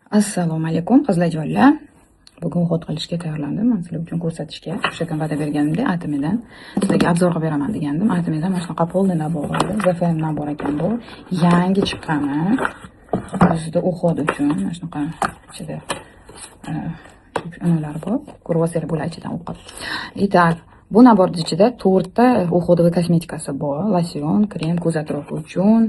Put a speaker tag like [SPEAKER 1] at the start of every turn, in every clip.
[SPEAKER 1] Assalomu alaykum, qizlarjonlar. Bugun уход qilishga tayyorlandim. Man sizlar uchun ko'rsatishga o'sha kun va'da berganimdek, Atomedan sizlarga обзор qilib beraman degandim. Atomedan mana shunaqa полный набор oldim. The набор ekan bu. Yangi chiqqani. Yuzda уход uchun mana shunaqa ichida nimalar bor. Ko'rib olsanglar bo'ladi ichidan o'qib. Итак, bu набор ni ichida to'rtta уходовый kosmetikasi bor. Losyon, krem, ko'z atrofi uchun,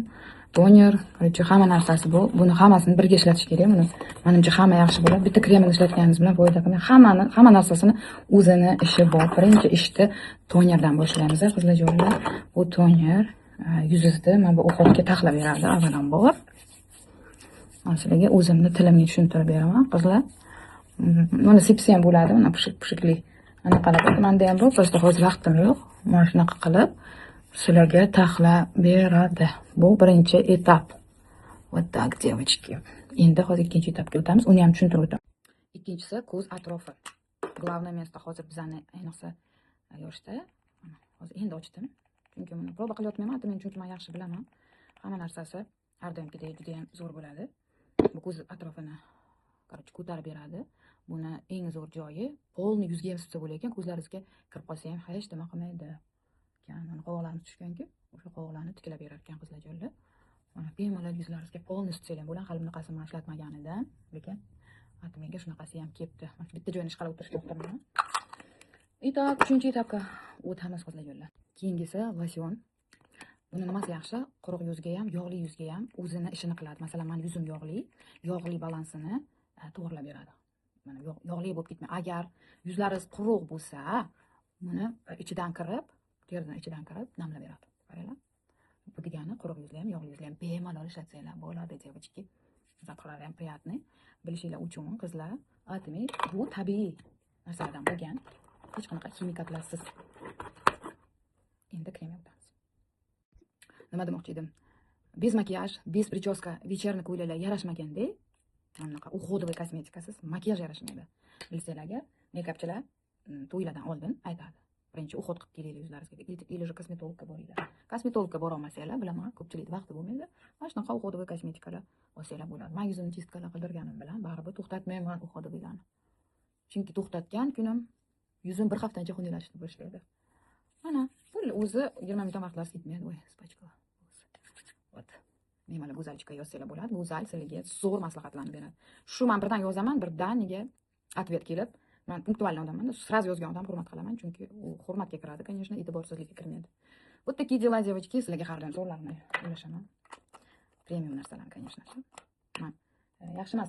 [SPEAKER 1] toner, короче, hamma narsasi bu. Buni hammasini birga ishlatish kerak. Buni manimcha hamma yaxshi bo'ladi. Bitta kremini ishlatganingiz bilan foyda qilmaydi. Hammani, hamma narsasini o'zini ishi bor. Birinchi ishni tonerdan boshlaymiz, qizlarjonlar. Bu toner yuzingizni mana bu уход ga taxlab beradi avvalambor. Man sizlarga o'zimni tilimga tushuntirib beraman, qizlar. Buni sepsa ham bo'ladi, mana пшик пшик li anaqalar bor. Menda ham bor, просто hozir vaqtim yo'q. Mana shunaqa qilib sizlarga taxlab beradi. Bu birinchi etap. Вот так, девочки. Endi hozir ikkinchi etapga o'tamiz. Uni ham tushuntirib o'taman. Ikkinchisi ko'z atrofi. Главное место hozir bizani, ayniqsa yoshda. Mana hozir endi ochdim. Chunki buni proba qilyapman, men, chunki men yaxshi bilaman. Hamma narsasi har doimgidek juda ham zo'r bo'ladi. Bu ko'z atrofini, короче, ko'tarib beradi. Buni eng zo'r joyi, полный yuzga ham sepsa bo'lar ekan, ko'zlaringizga kirib qolsa ham hech nima qilmaydi. Ekan, mana qovoqlarimiz tushganku, o'sha qovoqlarni tiklab berar ekan, qizlarjonlar. Mana bemalol yuzlaringizga полный sepsanglar bo'ladi. Hali bunaqasini man ishlatmagan edim, lekin Atomenga shunaqasi ham kelibdi. Mana shu bitta joyini ishqalab o'tirishga yoqtirmayman. Итак, uchinchi etapga o'tamiz, qizlarjonlar. Keyingisi losyon. Buni nimasi yaxshi? Quruq yuzga ham, yog'li yuzga ham o'zini ishini qiladi. Masalan, mani yuzim yog'li, yog'li balansini to'g'irlab beradi. Mana yog'li bo'lib ketmay. Agar yuzlaringiz quruq bo'lsa, buni ichidan kirib, teridan ichidan kirib namlab beradi. Qaranglar. Bu degani quruq yuzli ham, yog'li yuzli ham bemalol ishlatsanglar bo'ladi, девочки. Запах lari ham приятный. Bilishinglar uchun, qizlar, Atomy bu tabiiy narsalardan bo'lgan. Hech qanaqa ximikatlarsiz. Endi kremga o'tamiz. Nima demoqchi edim? Без макияж, без прическа, вечерний ko'ylaklar yarashmaganda, mana bunaqa уходовый kosmetikasiz makiyaj yarashmaydi. Bilsanglar agar, meykapchilar to'ylardan oldin aytadi. Birinchi уход qilib kelinglar yuzlaringizga deb, или же kosmetologga boringlar. Kosmetologga bora olmasanglar, bilaman, ko'pchilikda vaqti bo'lmaydi. Mana shunaqa уходовый kosmetikalar olsanglar bo'ladi. Man yuzimni чистка lar qildirganim bilan baribir to'xtatmayman уходовый larni. Chunki to'xtatgan kunim yuzim bir haftacha xunuklanishni boshlaydi. Mana, bu o'zi 20 minutdan vaqtlaringiz ketmaydi. Voy, испачкала. Вот. Bemalol Go'zalchika yozsanglar bo'ladi. Go'zal sizlarga zo'r maslahatlarni beradi. Shu man birdan yozaman, birdaniga ответ kelib, man пунктуальный odamman, сразу yozgan odam hurmat qilaman, chunki u hurmatga kiradi, конечно, e'tiborsizlikka kirmaydi. Вот такие дела, девочки. Sizlarga har doim zo'rlarni ulashaman. Premium narsalarni, конечно. Man yaxshi emas.